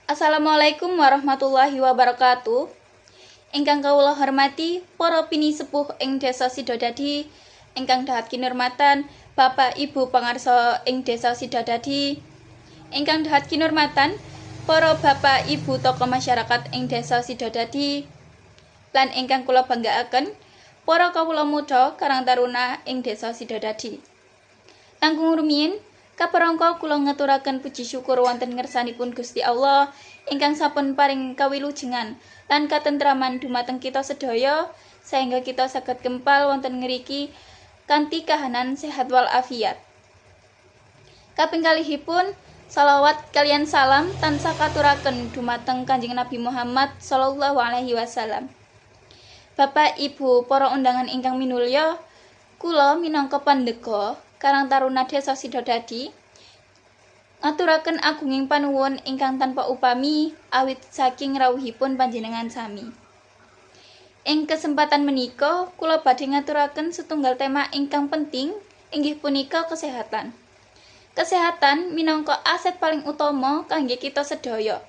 Assalamualaikum warahmatullahi wabarakatuh. Ingkang kawula hormati para pinisepuh ing Desa Sidodadi, ingkang dahat kinurmatan Bapak Ibu pangarsa ing Desa Sidodadi, ingkang dahat kinurmatan para bapak ibu tokoh masyarakat ing Desa Sidodadi, lan ingkang kula banggaaken para kawula muda Karang Taruna ing Desa Sidodadi. Langkung rumiyin, kaperangka kula ngaturaken puji syukur wonten ngersanipun Gusti Allah ingkang sampun paring kawilujengan lan katentraman dumateng kita sedaya sehingga kita saged kempal wonten ngriki kanthi kahanan sehat wal afiat. Kaping kalihipun, salawat kaliyan salam tansah katuraken dumateng Kanjeng Nabi Muhammad sallallahu alaihi wasallam. Bapak, Ibu, para undangan ingkang minulya, kula minangka pandega Karang Taruna Desa Sidodadi ngaturaken agunging panuwun ingkang tanpa upami awit saking rawuhipun panjenengan sami. Ing kesempatan menika kula badhe ngaturaken setunggal tema ingkang penting, inggih punika kesehatan. Kesehatan minangka aset paling utama kangge kita sedaya.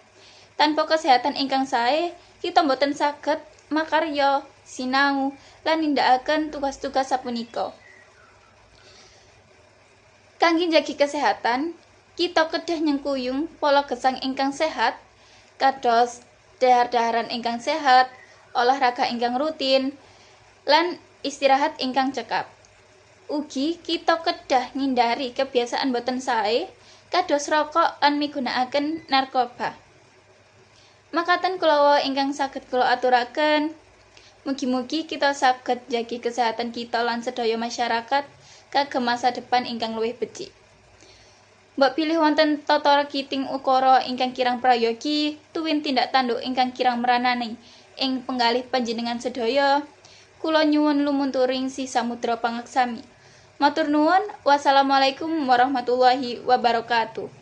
Tanpa kesehatan ingkang sae, kita boten saged makarya, sinau, lan nindakaken tugas-tugas sapunika. Kangge njagi kesehatan, kita kedah nyengkuyung pola gesang ingkang sehat, kados dahar-daharan ingkang sehat, olahraga ingkang rutin, lan istirahat ingkang cekap. Ugi kita kedah ngindari kebiasaan boten sae, kados rokok lan migunakaken narkoba. Makaten kula ingkang saged kula aturaken. Mugi-mugi kita saged njagi kesehatan kita lan sedaya masyarakat kagem masa depan ingkang luwih becik. Mbok bilih wonten tata kiting ukara ingkang kirang prayogi tuwin tindak tanduk ingkang kirang meranani ing penggalih panjenengan sedaya, kula nyuwun lumunturing sih samudra pangaksami. Matur nuwun, wassalamualaikum warahmatullahi wabarakatuh.